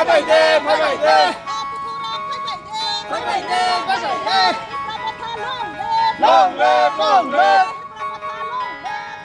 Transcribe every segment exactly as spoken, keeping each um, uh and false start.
Phaibai de, phaibai de. Phaibai de, phaibai de. Long live, long live.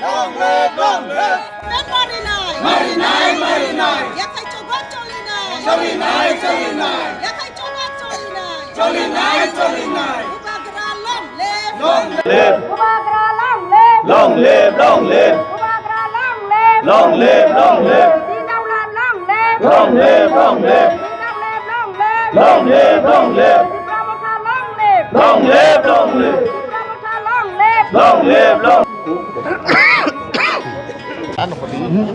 Long live, long live. Marinai. Marinai, marinai. Yakhai choba cholinai. Cholinai, cholinai. Yakhai choba cholinai. Cholinai, cholinai. Bubagra long live. Long live. Bubagra long live. Long live, long live. Bubagra long live. Long live, long live. Sri Daula long live. Long live, long live. Sri Daula long live. Long live, long live. Tipra Motha long live. Long live, long live. Tipra Motha long live. Long live, long.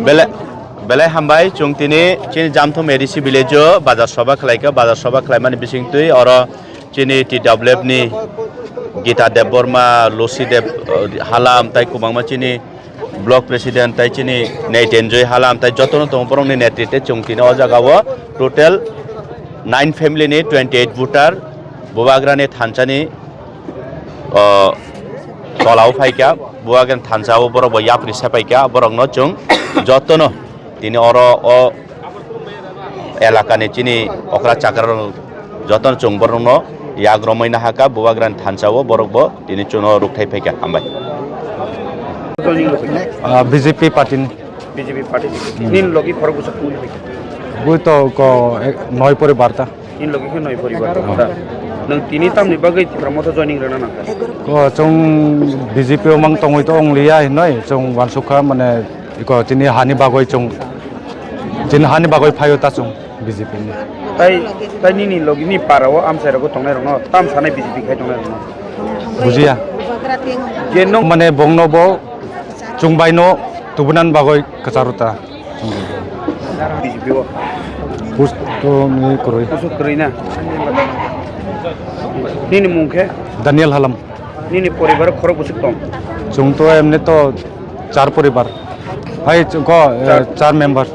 Belai, belai hambai, chwng tini chini Jamthum A D C village o bazar soba khlaikha, bazar soba khlaimani bisingtwi oro chini T W F ni Gita Debbarma, Lucy Deb, uh, Halam, tai kwbangma chini block president, tai chini Neitenjoy Halam, tai jotono tongo borokni netritwe chwng tini o jaga o total nine family ni twenty eight voter Bubagrani thansani, uh, tolao phaikha, Bubagrani thansao borok bo yapri sepaikha, borokno chwng jotono tini oro o elakani chini okra chakra rok jotono chwng borokno yak romwi nahakha, Bubagrani thansao borok bo tini chwngno rukthai phaikha. Hambai. Ah, B J P party ni. B J P party ni. Hmm. Nini logi khorok bwswk tongwi phaikha? Bui to ko, eh, noi poribar ta. Nini logi khe noi poribar ta. Oh. Nwng tini tamni bagwi Tipra Motha joining rwna nangkha? Ko chwng B J P o mang tongwi to wngliya hinwi chwng uansukha, mane iko chini hani bagwi chwng, chini hani bagwi phaio ta chwng B J P ni. Tai, tai nini logi ni para o amchai rogo tongnai rokno tam sanai B J P khai tongnai rokno? Bujiya. Je nwng mane bongno bo chwng bai no tubunan bagwi kwcharo ta. B J P o. Post to ni kwrwi. Post kwrwi na. Nini mung khe? Daniel Halam. Nini poribar khorok bwswk tong? Chwng to emne to char poribar. Hai chwng ko, eh, char. Char member.